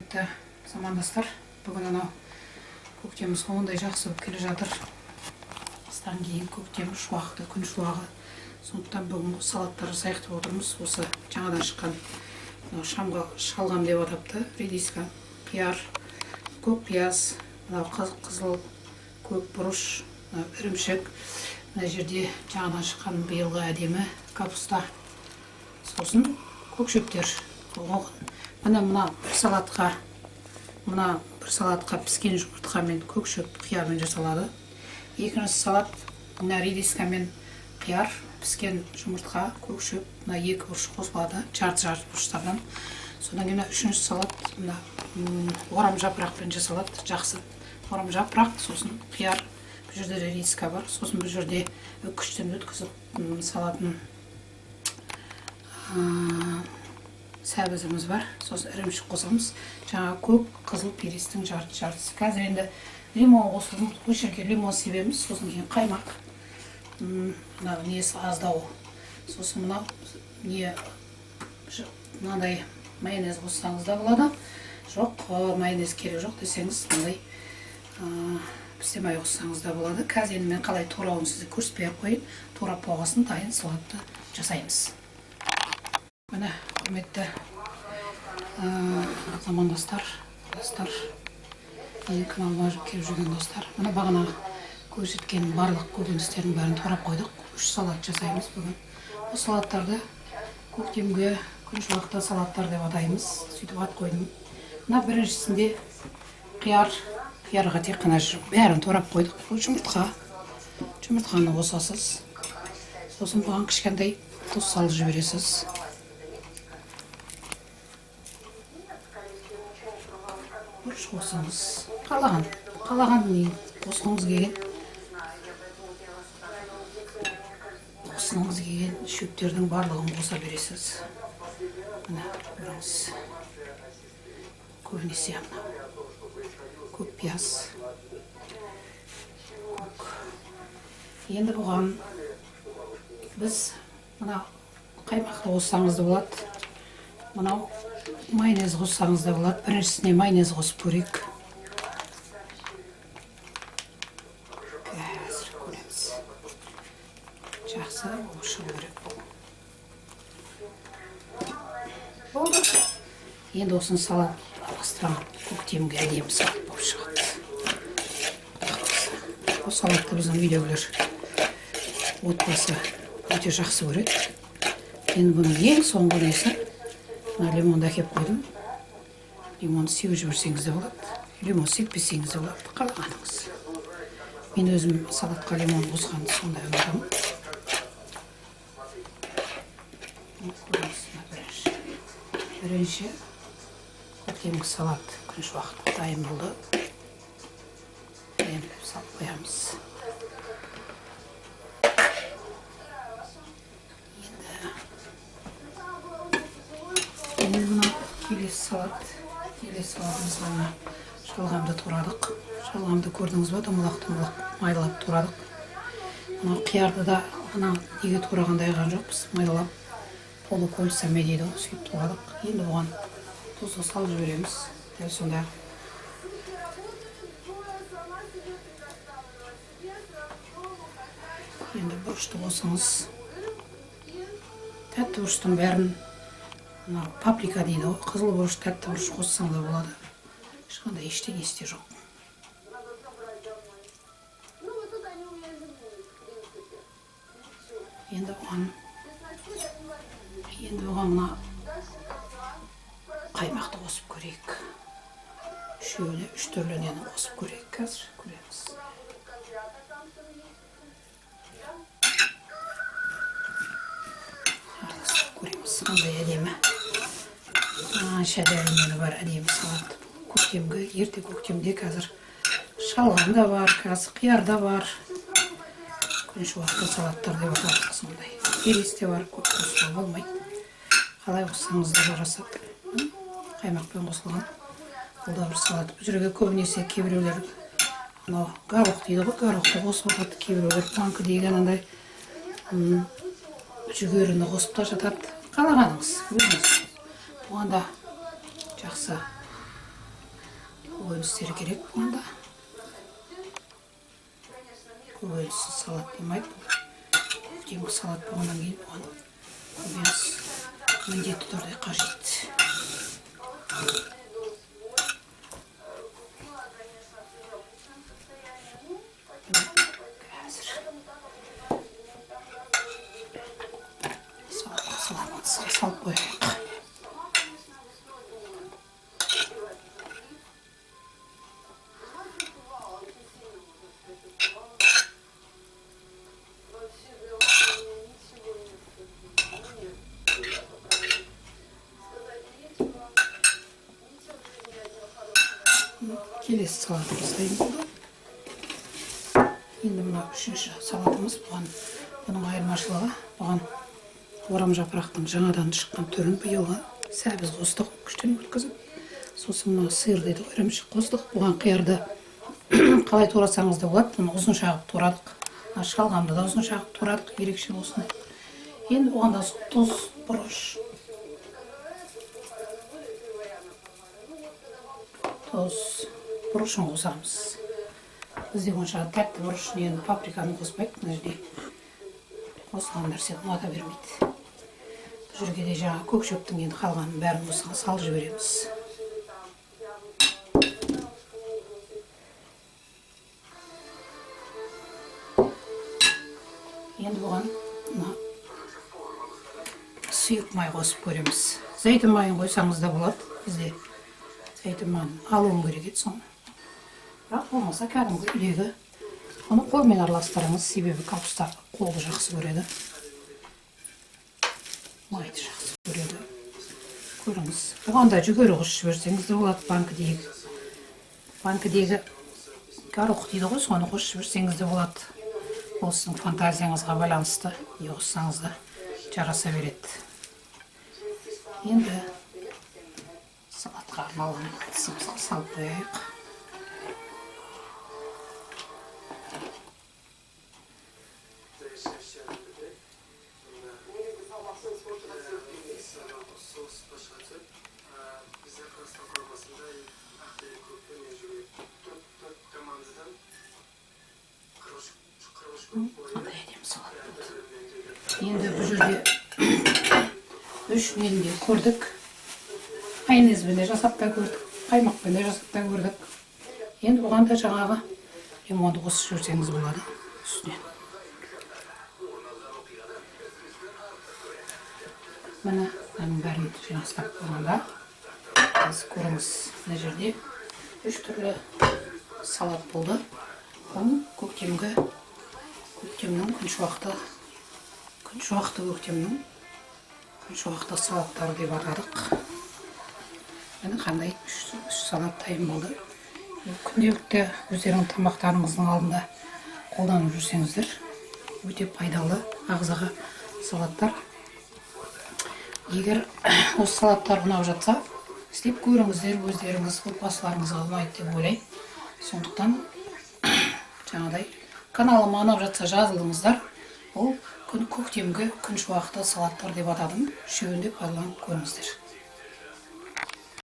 Құрметті замандастар, бүгін анау көктем сондай жақсы болып келе жатыр. Қыстан кейін көктем шуақты, күн шуағы. Сондықтан бүгін салаттар жасайық деп отырмыз. Осы жаңадан шыққан мынау шамға шалғам деп атапты. Редиска, қияр, көк пияз, мынау қызыл көк бұрыш, мынау ірімшік. Мына жерде жаңадан шыққан биылғы әдемі капуста. Сосын көк шөптер. Міне мына бір салатқа, мына бір салатқа піскен жұмыртқамен көк шөп, қиярмен жасалады. Екінші салат мына редискамен қияр, піскен жұмыртқа, көк шөп, мына екі бұрыш қосылады, жарты-жарты бұрыштардан. Содан кейін мына үшінші салат мына орам жапырақпен жасалады, жақсы. Орам жапырақ, сосын қияр, бұл жерде редиска бар, сосын бұл жерде үккіштен өткізіп салатын сәбізіміз бар, сосын ірімшік қосамыз. Жаңа көк қызыл перестің жарты-жартысы. Қазір енді лимон қосылып, осы жерге лимон себеміз, сосын кейін қаймақ. Мынау несі аздау. Сосын мынау не, мынандай майонез қоссаңыз да болады. Жоқ, майонез керек жоқ десеңіз, мынандай пісте май қоссаңыз да болады. Қазір енді мен қалай турауын сізге көрсетпей ақ қояйын. Турап болғасын дайын салатты жасаймыз. Міне, құрметті замандастар, достар, менің каналыма келіп жүрген достар, міне бағана көрсеткен барлық көкөністердің бәрін турап қойдық. 3 салат жасаймыз бүгін. Бұл салаттарды көктемгі күн шуақты салаттар деп атаймыз. Сөйтіп ат қойдым. Мына біріншісінде қияр, қиярға тек қана бәрін турап қойдық. Бұл жұмыртқа, жұмыртқаны қосасыз. Сосын бұған кішкентай тұз салып жібересіз. Бұрыш қосыңыз. Қалаған не қосқыңыз келген, қосқыңыз келген шөптердің барлығын қоса бересіз. Міне көріңіз. Көбінесе мынау көк пияз. Көк. Енді бұған біз мына қаймақты қоссаңыз да болады. Мынау майонез қоссаңыз да болады. Біріншісіне майонез қосып көрейік. Қазір көреміз. Жақсы болып шығу керек бұл. Болды. Енді осыны салат араластырамын. Көктемгі әдемі салат болып шығады. Бұл салатты біздің үйдегілер, отбасы өте жақсы көреді. Енді бұның ең соңғы несі, мына лимонды әкеліп қойдым. Лимонды сеуіп жіберсеңіз де болады, лимон сеппесеңіз де болады, қалағаныңыз. Мен өзім салатқа лимон қосқанды сондай ұнатамын. Бірінші көктемгі салат күн шуақты дайын болды. Дайындап салып қоямыз. Енді мына келесі салат, келесі салатымызға мына шалғамды турадық. Шалғамды көрдіңіз ба, домалақ-домалақ майлап турадық. Мынау қиярды да ана неге турағандай қылған жоқпыз, майлап полукольцами дейді ғой, сөйтіп турадық. Енді бұған тұзды салып жібереміз. Дәл сондай. Енді бұрышты қосыңыз. Тәтті бұрыштың бәрін, мынау паприка дейді ғой, қызыл бұрыш, тәтті бұрыш қоссаң да болады. Ешқандай ештеңесі де жоқ. Енді бұған мына қаймақты қосып көрейік. Үшеуіне үш түрлі нені қосып көрейік. Қазір көреміз. Араластырып көреміз. Қандай әдемі. Қанша дәмі бар әдемі салат. Көктемгі, ерте көктемде қазір шалғам да бар, қазір қияр да бар. Күн шуақты салаттар деп аталады сондай. Перес те бар, көп қосуға болмайды. Қалай қоссаңыз да жарасады. Қаймақпен қосылған бұл да бір салат. Бұл жерге көбінесе кейбіреулер мынау горох дейді ғой, горохты қосып жатады, кейбіреулер планка деген андай жүгеріні қосып та жатады. Қалағаныңыз өзіңіз. Бұған да жақсы Көкөністер керек бұған да. Көкөніссіз салат болмайды. Бұл көктемгі салат болғаннан кейін бұған көкөніс міндетті түрде қажет. Қазір салатқа салып, ыдысқа салып қояйық. Келесі салатымыз дайын болды. Енді мына үшінші салатымыз. Бұған, бұның айырмашылығы, бұған орам жапырақтың жаңадан шыққан түрін, биылғы сәбіз қостық күштен өткізіп, сосын мына сыр дейді ғой, ірімшік қостық. Бұған қиярды қалай турасаңыз да болады. Бұны ұзынша қылып турадық. Мына шалғамды да ұзынша қылып турадық, ерекше болсын. Енді бұған да тұз, бұрыш, тұз, бұрышын қосамыз. Бізде онша тәтті бұрыш, нені, паприканы қоспайды. Мына жерде қосылған нәрсені ұната бермейді. Бұл жерге де жаңа көк шөптің енді қалғанын бәрін осыған салып жібереміз. Енді бұған мына сұйық май қосып көреміз. Зәйтүн майын қойсаңыз да болады. Бізде зәйтүн майын алуым керек еді соны. Бірақ болмаса кәдімгі үйдегі оны қолмен араластырыңыз, себебі капуста қолды жақсы көреді, майды жақсы көреді. Көріңіз. Бұған да жүгері қосып жіберсеңіз де болады. Банкідегі горох дейді ғой, соны қосып жіберсеңіз де болады. Ол сіздің фантазияңызға байланысты, не қоссаңыз да жараса береді. Енді салатқа арналған ыдысымызға салып қояйық. Қандай әдемі салат болды. Енді бұл жерде үш нені де көрдік. Майонезбен де жасап та көрдік, қаймақпен де жасап та көрдік. Енді бұған да жаңағы лимонды қосып жіберсеңіз болады үстіне. Міне, мынаның бәрін жинастырып болғанда, біз көріңіз, мына жерде үш түрлі салат болды. Бұл көктемнің күншуақты көктемнің күншуақты салаттары деп атадық. Міне, қандай үш салат дайын болды. Күнделікті өздеріңнің тамақтарыңыздың алдында қолданып жүрсеңіздер, өте пайдалы ағзаға салаттар. Егер осы салаттар ұнап жатса, істеп көріңіздер, өздеріңіз, отбасыларыңызға ұнайды деп ойлаймын. Сондықтан жаңағыдай каналыма ұнап жатса жазылыңыздар. Ол көктемгі күншуақты салаттар деп атадым. Үшеуін де пайдаланып көріңіздер.